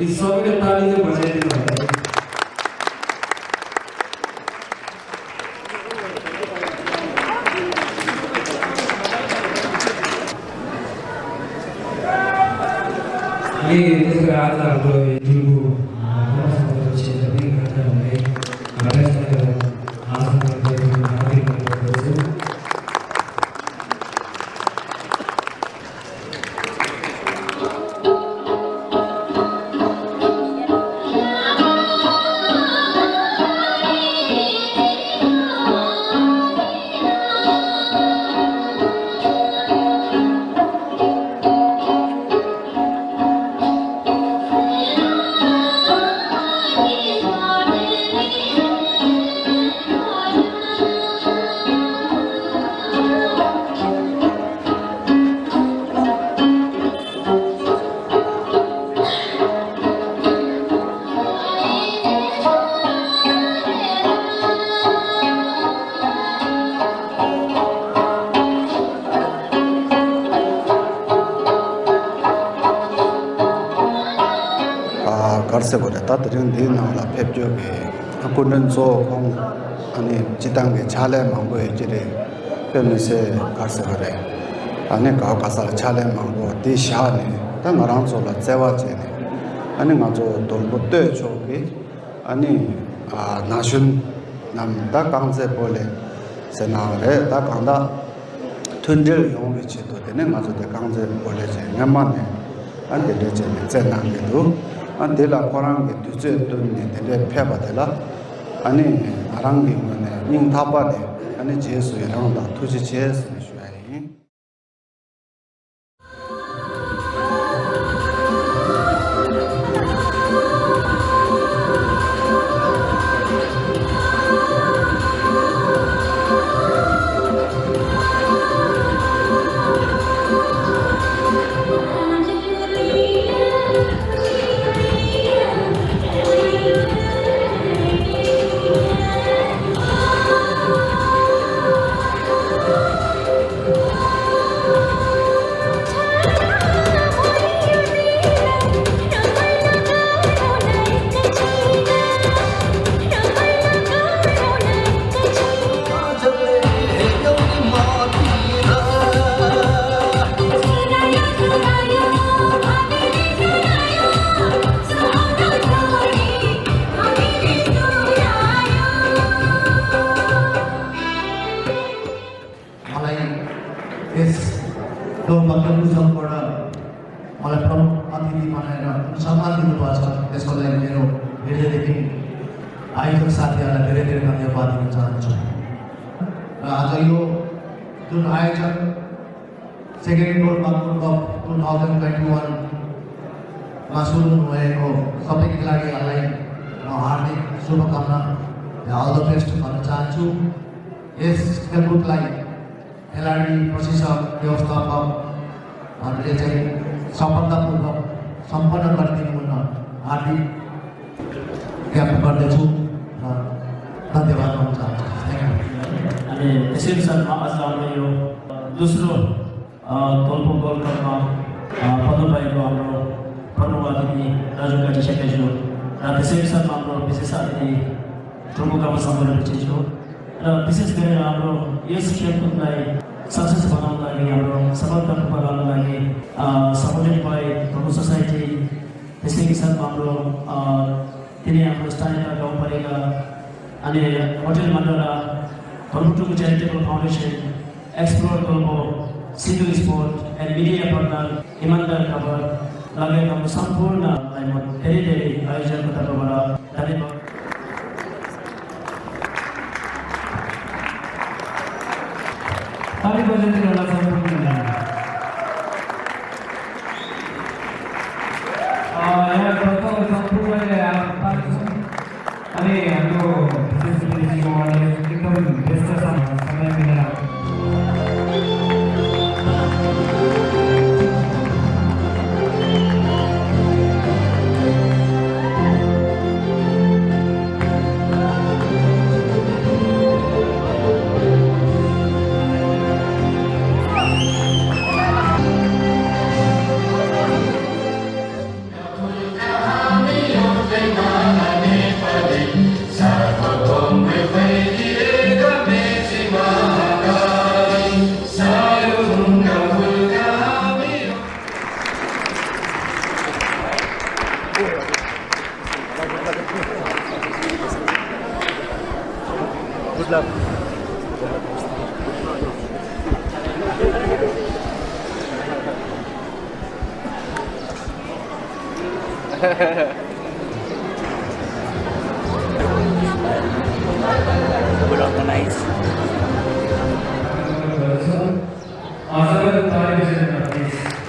इस सभी के ताली से बजाए थे ये इसका आधार तो जीवो हमारा संबंध क्षेत्र में करता है हमारे संबंध आसन करते हैं हमारे करते हैं से बोले तातरिंग दिन वाला फेब्जो के कुंडन सो कौन अने चितांग के छाले मांगो है जिरे पेन से कर से करे अने गाँव का साल छाले मांगो दिशा ने तंग आराम सो ला सेवा चेने अने गाँव दोल बुद्धे चोके अने नाशुन नाम ता कांग से बोले से नारे ता कांदा ठुंजल यों के चेतो देने गाँव दे कांग से बोले चे नमाने अने ले चेने से नाम के दो 안데라 코랑게 두제 돈네 데레 페바데라 아니 아랑게 뭐네 닝 타바데 아니 제수에랑다 투지 제스 슈아이 आयोजक साथीहरूलाई धेरै धेरै धन्यवाद दिन चाहन्छु र आज यो जुन आयोजन सेकेन्ड रोड बागलुर कप 2021 मा सुरु भएको सबै खेलाडीहरूलाई म हार्दिक शुभकामना र अल द बेस्ट भन्न चाहन्छु यस खेलकुदलाई खेलाडी प्रशिक्षक व्यवस्थापकहरूले चाहिँ सफलतापूर्वक सम्पन्न गरिदिनु हुन हार्दिक ज्ञापन गर्दछु र धन्यवाद भन्न चाहन्छु अनि त्यसैले साथमा आज हाम्रो यो दोस्रो तोल्पो गोल्ड कपमा पदक हाम्रो प्रमुख अतिथि दाजु काटिसकेका छु र त्यसैले साथमा हाम्रो विशेष अतिथि प्रमुखमा सम्बोधन छु र विशेष गरेर हाम्रो यस खेलकुदलाई सक्सेस बनाउन लागि हाम्रो सफलता बनाउन लागि सपोर्टेड बाई प्रमुख सोसाइटी त्यसैले साथमा हाम्रो तिनी हाम्रो स्थानीय गाउँपालिका अनि hotel Mandala Dharmatuku charitable foundation explore Kolpo single sport and media partner Imandar Khabar लगायत हाम्रो सम्पूर्णलाई म धेरै धेरै आयोजनको तर्फबाट धन्यवाद ताली बजाइदिनु होला सम्पूर्णलाई यहाँ प्रथम सम्पूर्णले अनि हाम्रो एकदम व्यस्त समय मिलेर We'll organize. Azabat tarih üzerinden please.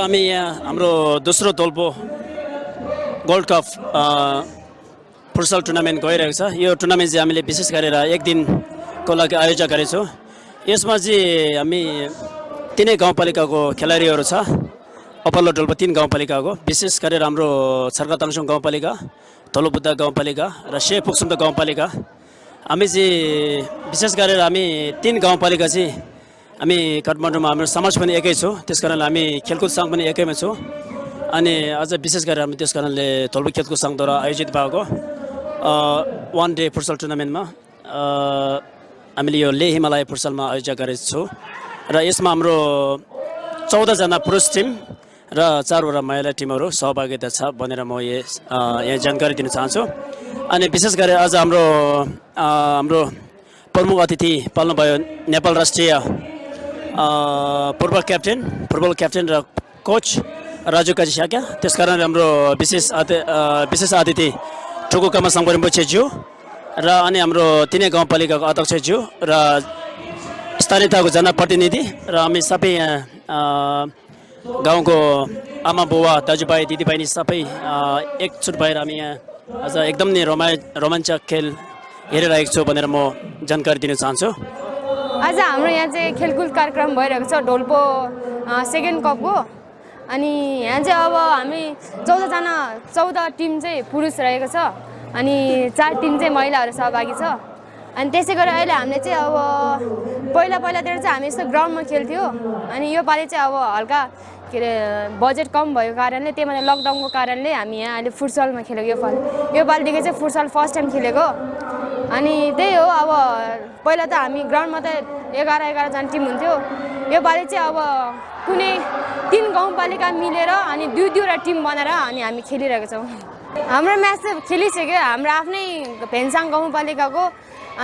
हामी यहाँ हाम्रो दोस्रो दोल्पो गोल्ड कप फुटसल टुर्नामेन्ट गइरहेको छ। यो टुर्नामेन्ट चाहिँ हामीले विशेष गरेर एक दिनको लागि आयोजना गरेको छौँ। यसमा चाहिँ हामी तीनै गाउँपालिकाको खेलाडीहरू छ। अप्पल्लो डोल्पो 3 गाउँपालिकाको, विशेष गरेर हाम्रो छर्काताङसुङ गाउँपालिका, धौलोबुद्ध गाउँपालिका र से फोक्सुम गाउँपालिका। हामी चाहिँ विशेष गरेर हामी 3 गाउँपालिका चाहिँ हामी काठमाडौँमा हाम्रो समाज पनि एकै छौँ, त्यस कारणले हामी खेलकुद सङ्घ पनि एकैमा छौँ। अनि अझ विशेष गरेर हामी त्यस कारणले धौलोबुद्ध खेलकुद सङ्घद्वारा आयोजित भएको वान डे फुटसल टुर्नामेन्टमा हामीले यो ले हिमालय फुटसलमा आयोजना गरेको छौँ र यसमा हाम्रो 14 जना पुरुष टिम र 4 वटा महिला टिमहरू सहभागिता छ भनेर म यहाँ जानकारी दिन चाहन्छु। अनि विशेष गरेर आज हाम्रो प्रमुख अतिथि पाल्नुभयो नेपाल राष्ट्रिय फुटबल क्याप्टेन र कोच राजु काजी साक्या। त्यसकारण हाम्रो विशेष अतिथि टुकु कामा साङबरिम्बो छेज्यू र अनि हाम्रो तीनै गाउँपालिकाको अध्यक्षज्यू र स्थानीय तहको जनप्रतिनिधि र हामी सबै गाउँको आमा बुवा दाजुभाइ दिदीबहिनी सबै एकजुट भएर हामी यहाँ आज एकदम नै रोमाञ्चक खेल हेरिरहेको छु भनेर म जानकारी दिन चाहन्छु। आज हाम्रो यहाँ चाहिँ खेलकुद कार्यक्रम भइरहेको छ डोल्पो सेकेन्ड कपको। अनि यहाँ चाहिँ अब हामी 14 टिम चाहिँ पुरुष रहेको छ अनि 4 टिम चाहिँ महिलाहरू सहभागी छ। अनि त्यसै गरी अहिले हामीले चाहिँ अब पहिलातिर चाहिँ हामी यस्तो ग्राउन्डमा खेल्थ्यो। अनि योपालि चाहिँ अब हल्का के अरे बजेट कम भएको कारणले, त्यही माथि लकडाउनको कारणले हामी यहाँ अहिले फुटसलमा खेलेको योपालिदेखि चाहिँ फुटसल फर्स्ट टाइम खेलेको। अनि त्यही हो, अब पहिला त हामी ग्राउन्डमा त 11 जना टिम हुन्थ्यो। योपालि चाहिँ अब कुनै 3 गाउँपालिका मिलेर अनि 2-2वटा टिम बनाएर अनि हामी खेलिरहेको छौँ। हाम्रो म्याच चाहिँ खेलिसक्यो। हाम्रो आफ्नै भेन्साङ गाउँपालिकाको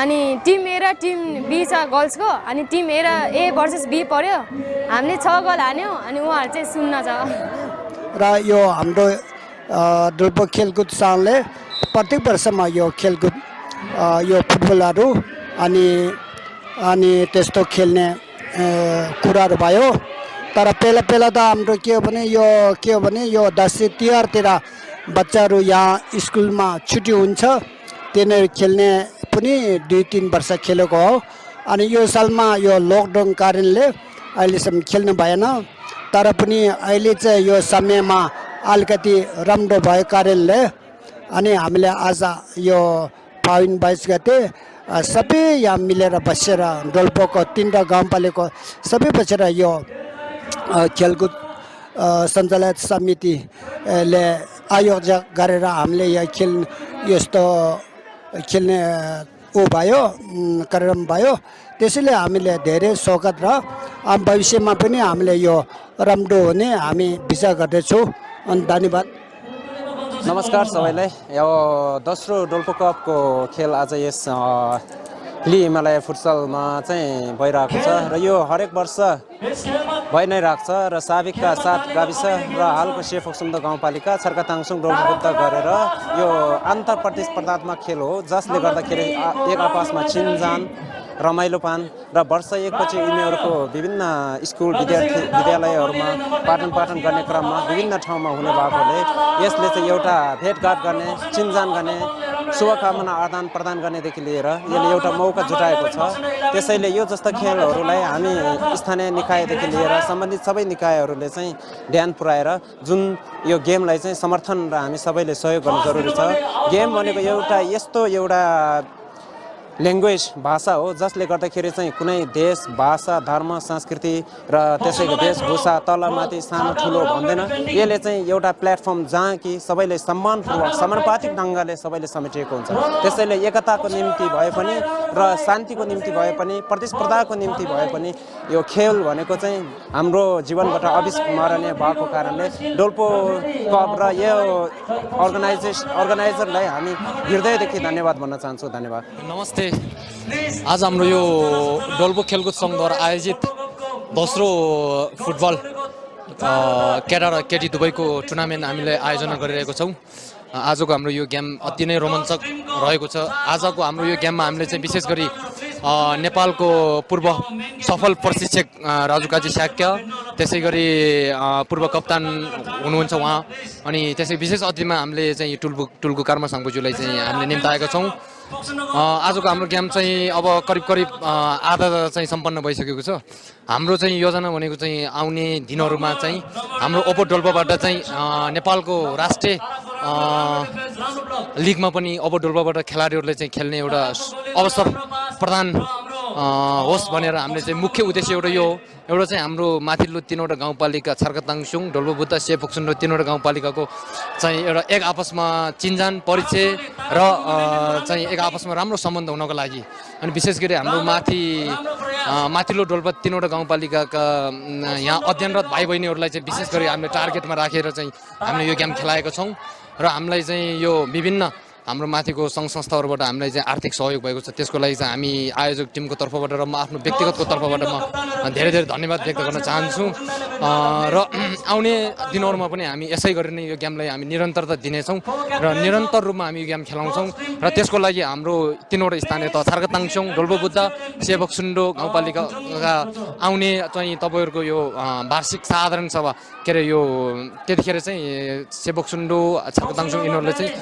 अनि टिम ए र टिम बी छ गर्ल्सको। अनि टिम ए भर्सेस बी पर्यो। हामीले 6 गोल हान्यो अनि उहाँहरू चाहिँ 0 छ। र यो हाम्रो डोल्पो खेलकुद सङ्घले प्रत्येक वर्षमा यो खेलकुद यो फुटबलहरू अनि त्यस्तो खेल्ने कुराहरू भयो। तर पहिला त हाम्रो के हो भने यो दसैँ तिहारतिर बच्चाहरू यहाँ स्कुलमा छुट्टी हुन्छ, तिनीहरू खेल्ने पनि 2-3 वर्ष खेलेको हो। अनि यो सालमा यो लकडाउन कारणले अहिलेसम्म खेल्नु भएन। तर पनि अहिले चाहिँ यो समयमा अलिकति राम्रो भएको कारणले अनि हामीले आज यो फागुन 22 गते सबै यहाँ मिलेर बसेर डोल्पोको 3 गाउँपालिकाको सबै बसेर यो खेलकुद सञ्चालक समितिले आयोजना गरेर हामीले यहाँ यस्तो खेल्ने भयो कार्यक्रम भयो। त्यसैले हामीले धेरै स्वागत र भविष्यमा पनि हामीले यो राम्रो हुने हामी विचार गर्दैछौँ। अनि धन्यवाद। नमस्कार सबैलाई। यो दोस्रो डोल्पो कपको खेल आज यस ली हिमालय फुटसलमा चाहिँ भइरहेको छ र यो हरेक वर्ष भइ नै रहेको छ र साबिकका 7 गाविस र हालको से फोक्सुम गाउँपालिका छर्काताङसुङ डोल्पोबुद्ध गरेर यो अन्तर प्रतिस्पर्धात्मक खेल हो, जसले गर्दाखेरि एक आपसमा चिनजान रमाइलोपन र वर्ष एकपछि यिनीहरूको विभिन्न स्कुल विद्यालयहरूमा पाठन गर्ने क्रममा विभिन्न ठाउँमा हुने भएकोले यसले चाहिँ एउटा भेटघाट गर्ने, चिनजान गर्ने, शुभकामना आदान प्रदान गर्नेदेखि लिएर यसले एउटा मौका जुटाएको छ। त्यसैले यो जस्ता खेलहरूलाई हामी स्थानीय निकायदेखि लिएर सम्बन्धित सबै निकायहरूले चाहिँ ध्यान पुर्याएर जुन यो गेमलाई चाहिँ समर्थन र हामी सबैले सहयोग गर्नु जरुरी छ। गेम भनेको एउटा ल्याङ्ग्वेज भाषा हो, जसले गर्दाखेरि चाहिँ कुनै देश, भाषा, धर्म, संस्कृति र त्यसैको वेशभूषा तलमाथि सानो ठुलो भन्दैन। यसले चाहिँ एउटा प्लेटफर्म जहाँ कि सबैले सम्मानपूर्वक समानुपातिक ढङ्गले सबैले समेटिएको हुन्छ। त्यसैले एकताको निम्ति भए पनि र शान्तिको निम्ति भए पनि प्रतिस्पर्धाको निम्ति भए पनि यो खेल भनेको चाहिँ हाम्रो जीवनबाट अविस्मरणीय भएको कारणले डोल्पो कप र यो अर्गनाइजरलाई हामी हृदयदेखि धन्यवाद भन्न चाहन्छु। धन्यवाद। नमस्ते। आज हाम्रो यो डोल्पो खेलकुद सङ्घद्वारा आयोजित दोस्रो फुटबल केटा र केटी दुवैको टुर्नामेन्ट हामीले आयोजना गरिरहेको छौँ। आजको हाम्रो यो गेम अति नै रोमाञ्चक रहेको छ। आजको हाम्रो यो गेममा हामीले चाहिँ विशेष गरी नेपालको पूर्व सफल प्रशिक्षक राजु काजी स्याक्य, त्यसै गरी पूर्व कप्तान हुनुहुन्छ उहाँ, अनि त्यसै विशेष अतिथिमा हामीले चाहिँ टुल्कु कर्म साङ्बुज्यूलाई चाहिँ हामीले निम्ताएका छौँ। आजको हाम्रो गेम चाहिँ अब करिब आधा चाहिँ सम्पन्न भइसकेको छ। हाम्रो चाहिँ योजना भनेको चाहिँ आउने दिनहरूमा चाहिँ हाम्रो ओपो डोल्पाबाट चाहिँ नेपालको राष्ट्रिय लिगमा पनि ओपो डोल्पाबाट खेलाडीहरूले चाहिँ खेल्ने एउटा अवसर प्रदान होस् भनेर हामीले चाहिँ मुख्य उद्देश्य एउटा यो हो। एउटा चाहिँ हाम्रो माथिल्लो 3वटा गाउँपालिका छर्कताङसुङ, डोल्पोबुद्ध, सेपोक्सुङ र 3वटा गाउँपालिकाको चाहिँ एउटा एक आपसमा चिन्जान परिचय र चाहिँ एक आपसमा राम्रो सम्बन्ध हुनको लागि, अनि विशेष गरी हाम्रो माथिल्लो डोल्पा 3वटा गाउँपालिकाका यहाँ अध्ययनरत भाइ बहिनीहरूलाई चाहिँ विशेष गरी हामीले टार्गेटमा राखेर चाहिँ हामीले यो गेम खेलाएका छौँ। र हामीलाई चाहिँ यो विभिन्न हाम्रो माथिको सङ्घ संस्थाहरूबाट हामीलाई चाहिँ आर्थिक सहयोग भएको छ। त्यसको लागि चाहिँ हामी आयोजक टिमको तर्फबाट र म आफ्नो व्यक्तिगतको तर्फबाट म धेरै धन्यवाद व्यक्त गर्न चाहन्छु। र आउने दिनहरूमा पनि हामी यसै गरी नै यो गेमलाई हामी निरन्तरता दिनेछौँ र निरन्तर रूपमा हामी यो गेम खेलाउँछौँ। र त्यसको लागि हाम्रो 3वटा स्थानीय तह छर्कताङसुङ, डोल्पोबुद्ध, सेवकसुन्डो गाउँपालिकाका आउने चाहिँ तपाईँहरूको यो वार्षिक साधारण सभा के अरे यो त्यतिखेर चाहिँ सेवकसुन्डो, छर्कताङसुङ यिनीहरूले चाहिँ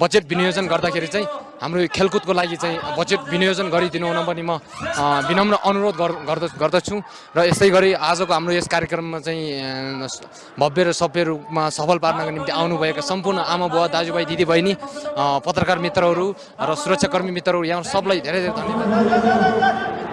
बजेट विनियोजन गर्दाखेरि चाहिँ हाम्रो यो खेलकुदको लागि चाहिँ बजेट विनियोजन गरिदिनु हुन पनि म विनम्र अनुरोध गर्दछु। र यसै गरी आजको हाम्रो यस कार्यक्रममा चाहिँ भव्य र सभ्य रूपमा सफल पार्नको निम्ति आउनुभएका सम्पूर्ण आमा बुवा, दाजुभाइ, दिदीबहिनी, पत्रकार मित्रहरू र सुरक्षाकर्मी मित्रहरू यहाँ सबलाई धेरै धन्यवाद।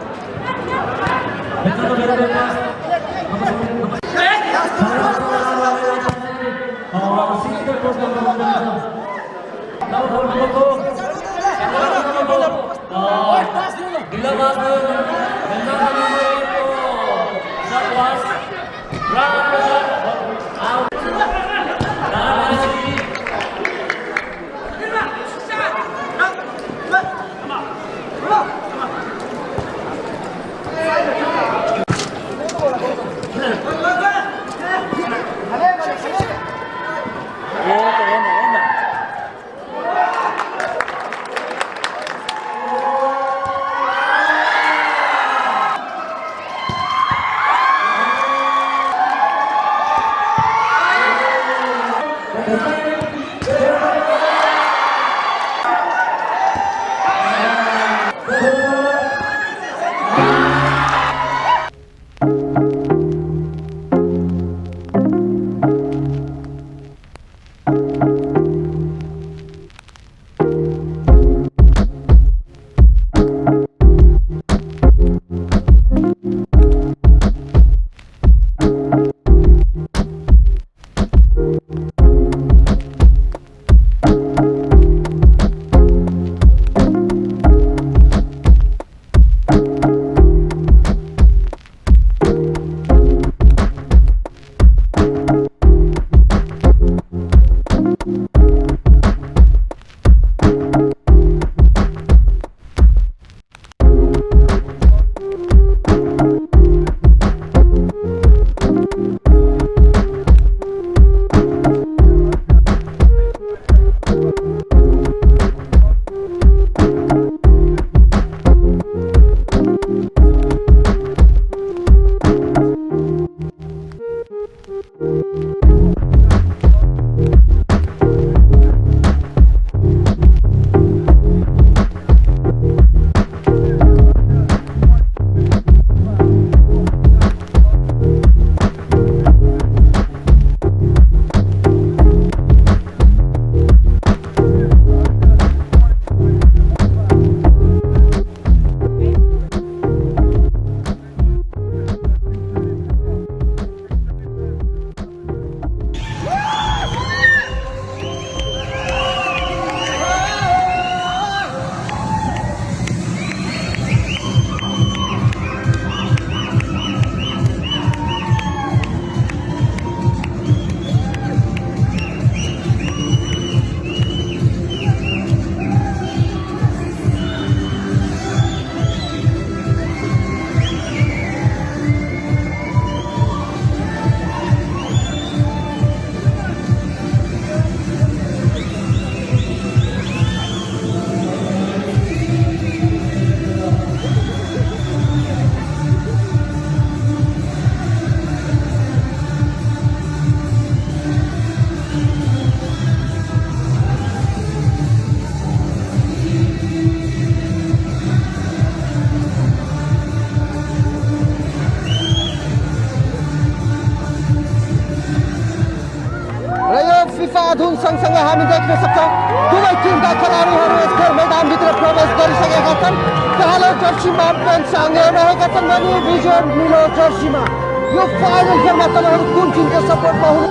सँगसँगै हामी देख्न सक्छौँ दुवै टिमका खेलाडीहरू यस खेल मैदानभित्र प्रवेश गरिसकेका छन्। कालो जर्सीमा बेन्साङ्गे रहेका छन् भने विजय नीलो जर्सीमा। यो फाइनल खेलमा तपाईँहरू कुन टिमको सपोर्टमा हुनु?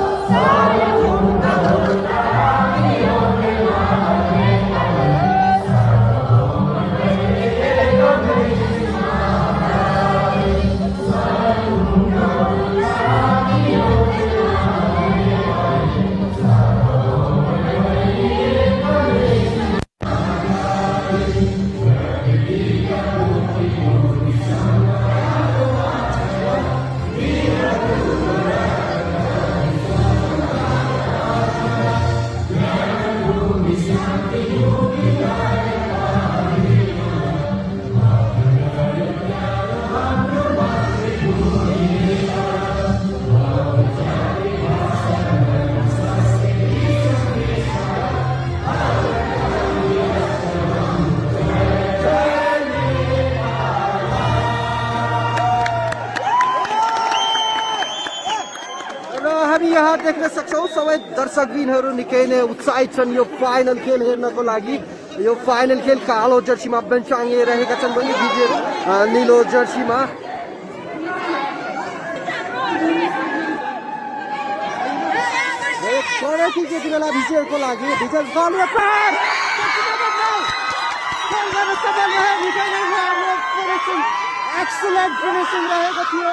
यहाँ देख्न सक्छौँ सबै दर्शकबिनहरू निकै नै उत्साहित छन् यो फाइनल खेल हेर्नको लागि। यो फाइनल खेल कालो जर्सीमा बेन्चाङ्गे रहेका छन् भने विजय नीलो जर्सीमा। यति बेला विजयको लागि एक्सलेन्ट फिनिसिङ रहेको थियो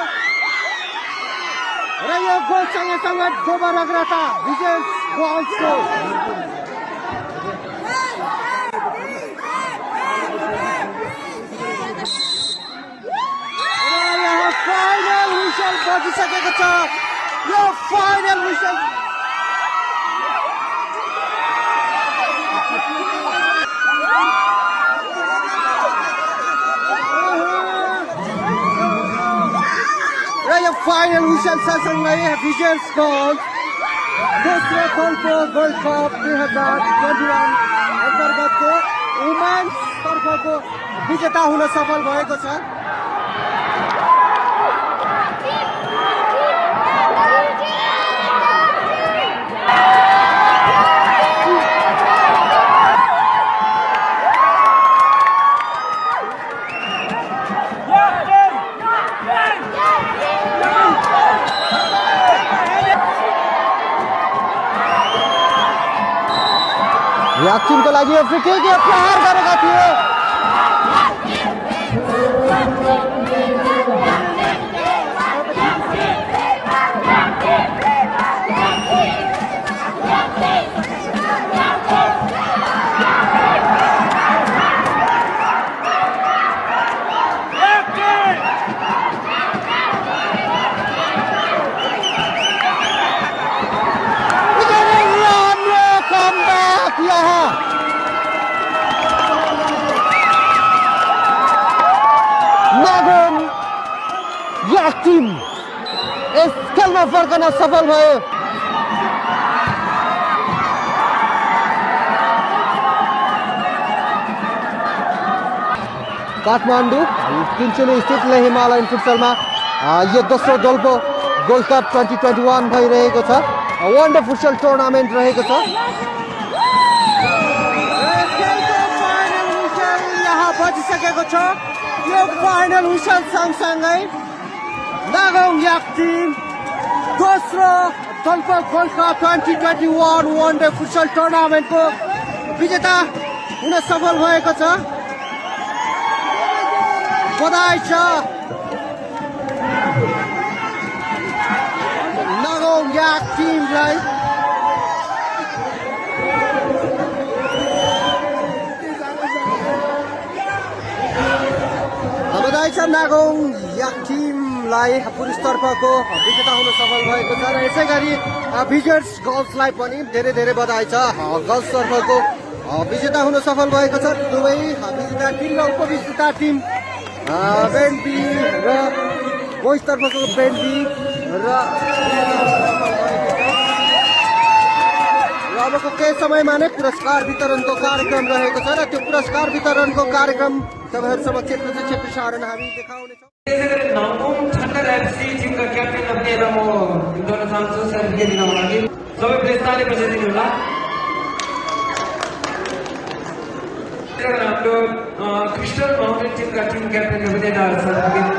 र यो गोल सँगै दोबर अग्रता विजय गोल्सको। यहाँ फाइनल विसल बजिसकेको छ। यो फाइनल विसल फाइनल विसल सँगसँगै विजयर्स गोल दोस्रो दलको गोल्ड कप 2021 अन्तर्गतको वुमेन्स तर्फको विजेता हुन सफल भएको छ। याक टिमको लागि यो फ्री किक प्रहार गरेका थिए। टिम यस खेलमा फर्कन सफल भयो। काठमाडौँ तिनचुली स्थित हिमालयन फुटसलमा यो दोस्रो दोल्पो गोल्ड कप 2021 भइरहेको छ। वान डे फुटसल टुर्नामेन्ट रहेको छ। यहाँ बजिसकेको छ। यो फाइनल विसल सँगसँगै नागाउँ याक टिम दोस्रो दलको gold cup 2021 one day futsal टुर्नामेन्टको विजेता हुन सफल भएको छ। बधाई छ नागाउँ याक टिमलाई। बधाई छ नागाउँ याक टिमलाई पुरुष तर्फको विजेता हुन सफल भएको छ। र यसै गरी विजर्स गर्ल्सलाई पनि धेरै धेरै बधाई छ। गर्ल्स तर्फको विजेता हुन सफल भएको छ। दुवै विजेता टिम र उपविजेता टिम बेन्डी र बोइज तर्फको बेन्डी र अबको केही समयमा नै पुरस्कार वितरणको कार्यक्रम रहेको छ र त्यो पुरस्कार वितरणको कार्यक्रम तपाईँहरू समक्ष प्रसारण हामी देखाउनेछौँ। नागाउँ ठन्डर एफसी टिमका क्याप्टेन बनेर म गर्न चाहन्छु सर्टिफिकेट दिनको लागि। सबै प्लेस ताली बजाइदिनु होला। हाम्रो क्रिस्टल माउन्टेन टिमका टिम क्याप्टेनले पनि यता सर्टिफिकेट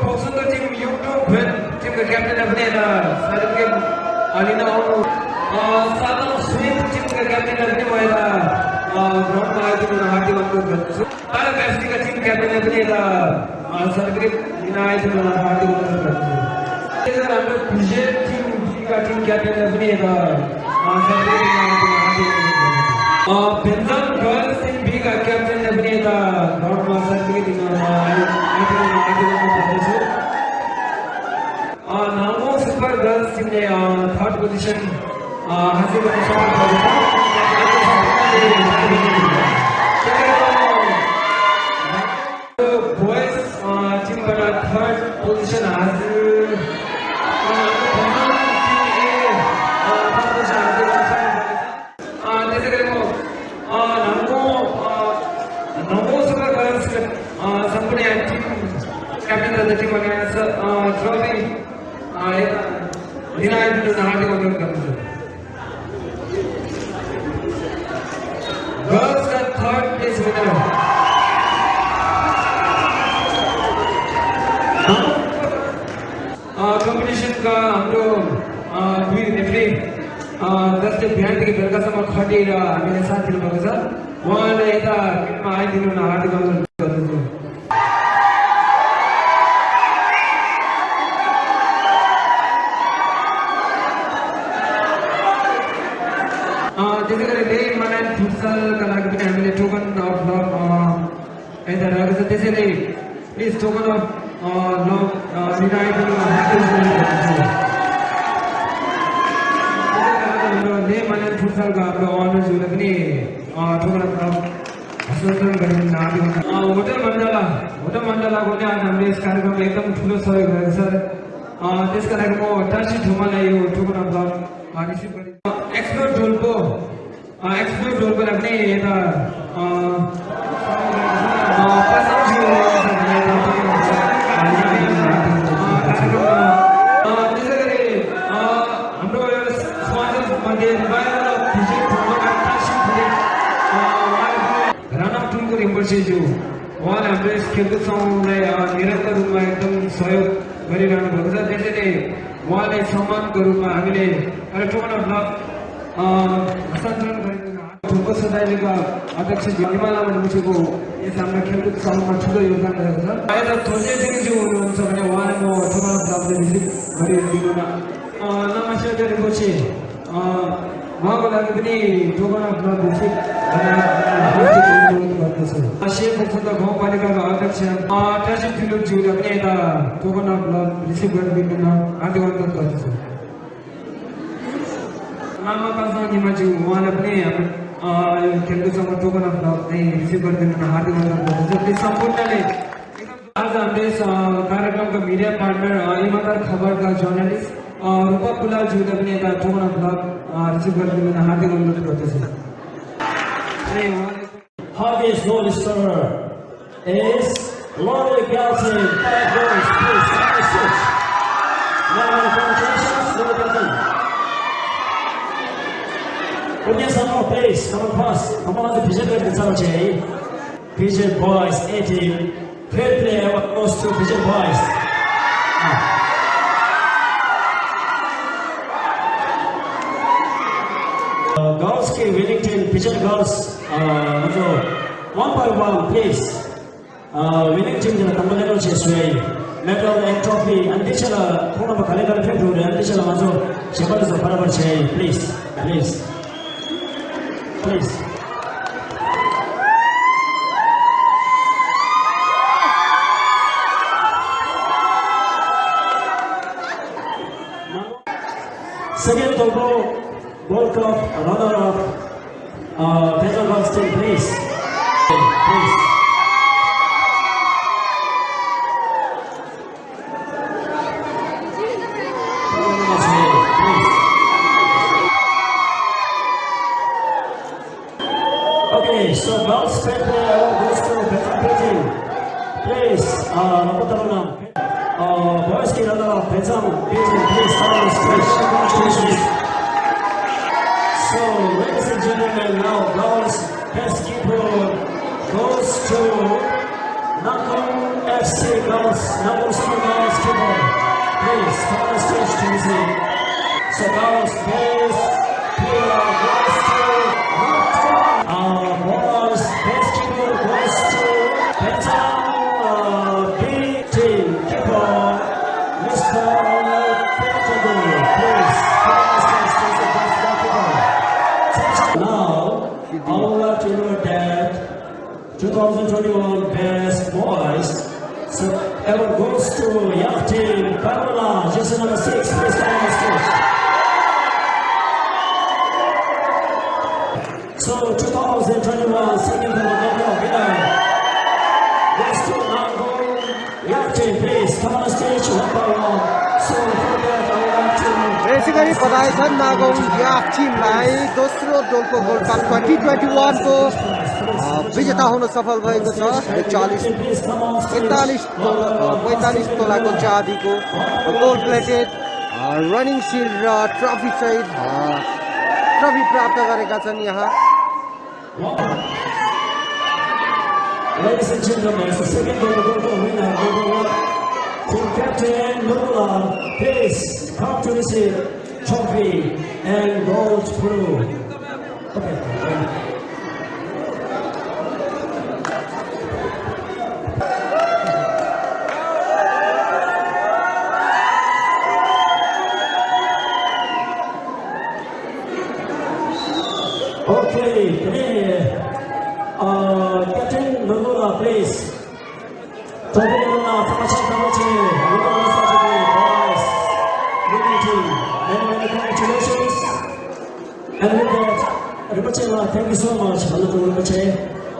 फोक्सोको टिम युट्युब टिमको क्याप्टेनले पनि यता सर्टिफिकेट लिन आउनु सातौँ स्विम टिमका क्याप्टेनले पनि म यता ग्राउन्डमा आइदिनु हार्दिक अनुरोध गर्दछु। पारा ब्याप्सीका टिम क्याप्टेनले पनि यता सर्टिफिकेट लिन आइदिनु हार्दिक अनुरोध गर्दछु। त्यसैगरी हाम्रो भिजे टिमका टिम क्याप्टेनले पनि यता सर्टिफिकेट लिन आइदिनु हार्दिक अनुरोध गर्दछु। भेन्जन गर्ल्स टिम बीका क्याप्टेनले पनि यता ग्राउन्डमा सर्टिफिकेट लिन आइदिनु हार्दिक अनुरोध गर्दछु। नामो सुपर गर्ल्स टिमले थर्ड पोजिसन हासिल गर्न सफल भएको छ। बोइज टिमबाट थर्ड पोजिसन हासिल त्यसै गरी म नमो सुपर गर्ल्स सम्पूर्ण टिम क्याप्टेन तथा टिम ट्रफी लिन आइदिनु हार्दिक अनुरोध गर्दछु। गर्ल्स का थर्ड प्लेस विनर कम्पिटिसन का हाम्रो दुई रेफ्री जसले बिहानदेखि बेलुकासम्म खटेर हामीले साथ दिनुभएको छ उहाँले यता फिल्डमा आइदिनु हार्दिक अनुरोध गर्दछु। त्यसै गरी त्यही मनाइन फुटसलका लागि पनि हामीले टोकन अफ लभ यता रहेको छ। त्यसैले प्लिज टोकन अफ लभ लिन आइदिनु हाम्रो ले मनाइन फुटसलका हाम्रो अनर्सहरूले पनि टोकन अफ लभ हस्तान्तरण गरिदिनु हार्दिक अनुरोध। होटल मण्डलाको पनि आज हामीले यस कार्यक्रममा एकदम ठुलो सहयोग गरेको छ। त्यसका लागि म टासी ठुमालाई यो टोकन अफ लभ रिसिभ गरेँ। एक्सप्लोर डोल्पोलाई पनि यता त्यसै गरी हाम्रो समाजमध्ये राणा टुङको रिम्पोछेज्यू उहाँले हाम्रो यस खेलकुद समूहलाई निरन्तर रूपमा एकदम सहयोग गरिरहनु भएको छ। त्यसैले उहाँले सम्मानको रूपमा हामीले एउटा टोकन अफ लभ हस्तान्तरण गरिदिनु। ठुलो सदायका अध्यक्ष हिमालय मुछेको यस हाम्रो खेलकुद समूहमा ठुलो योगदान रहेको छ। यता थोजे सिंहज्यू हुनुहुन्छ भने उहाँले म टोकन अफ लभ रिसिभ गरिदिनु नमस्ते गरेपछि उहाँको लागि पनि टोकन अफ लभ रिसिभ गर्दछु। सेफोक्सो गाउँपालिकाका अध्यक्ष टासी फिलोपज्यूले पनि यता टोकन अफ लभ रिसिभ गरिदिनु हार्दिक अनुरोध गर्दछु। लामा पाल्सा निमाज्यू उहाँले पनि यो खेलकुदसँग टोकन अफ लभ चाहिँ रिसिभ गरिदिनु हार्दिक अनुरोध गर्दछु। त्यो सम्पूर्णले आज हाम्रो यस कार्यक्रमका मिडिया पार्टनर इमानदार खबरका जर्नलिस्ट रूपा पुलालज्यूले पनि यता टोकन अफ लभ रिसिभ गरिदिनु हार्दिक अनुरोध गर्दछु। Hardest goal scorer is Laurie Galton, 5 goals, please, 56. Now, congratulations, Laurie Galton. We'll get some more pace, come on, pass. Come on, the PJ PJ Boys, 18. Third player, what goes to PJ Boys? Girls के winning team, PJ Girls, 1 by 1, please. Winning team जरा तंबले को चेस्वे, medal and trophy, अंतिम चला पूर्ण बखाले कर फिर दूर है, अंतिम चला मजो शेपर जो बराबर चाहिए, please, please, please. Second Togo World Cup runner-up, Pedro Goldstein, please. Please. Okay, so girls third player goes to Pedro Goldstein. Please, boys Ki runner-up, Pedro Goldstein, please, come on the stage. Congratulations. So, ladies and gentlemen, now girls best keeper goes to Nakon FC girls, number 7 girls keeper. Please come on stage to receive. So, girls best keeper goes to Nakon. Boys best keeper goes to Benton B team keeper, Mr. Benton. Please come on stage to receive best goalkeeper. Now, I would like to note that 2021 Best Boys so ever goes to Yak Team Pamela, jersey number 6, please come on stage. So 2021 second Pamela winner goes to Nangong Yak Team, please come on stage one by one. So for that I would like to यसै गरी बधाई छन् नागौँ याक टिमलाई दोस्रो Dolpo gold cup 2021 को विजेता हुन सफल भएको छ। 45 तोलाको चाँदीको गोल्ड प्लेटेड रनिङ सिल्ड र ट्रफी सहित ट्रफी प्राप्त गरेका छन् यहाँ। Ladies and gentlemen, the second gold winner, number 1, team captain Nurula, please come to receive trophy and gold blue. Okay. Okay, Captain Nurula, please. Trophy Nurula, Tamachan Tamachi, Nurula Strategy, boys, winning team. Many congratulations. And with that, Rinpoche, thank you so much, Honorable Rinpoche.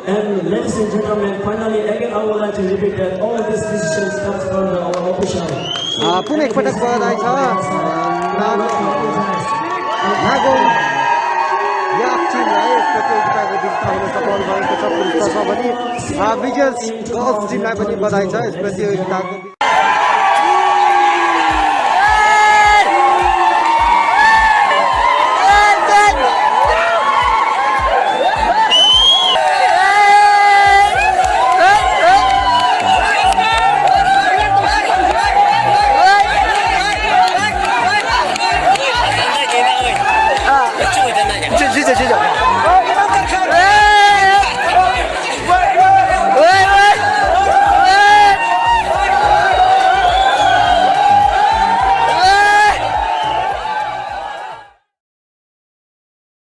And ladies and gentlemen, finally, again, I would like to repeat that all these decisions come from our official. पुनः एकपटक बधाई छ नागौँ याक टिमलाई यस प्रतियोगिताको विजेता हुन सफल भएको छ। पुरुष तर्फ पनि विजय गर्ल्स टिमलाई पनि बधाई छ यस प्रतियोगिताको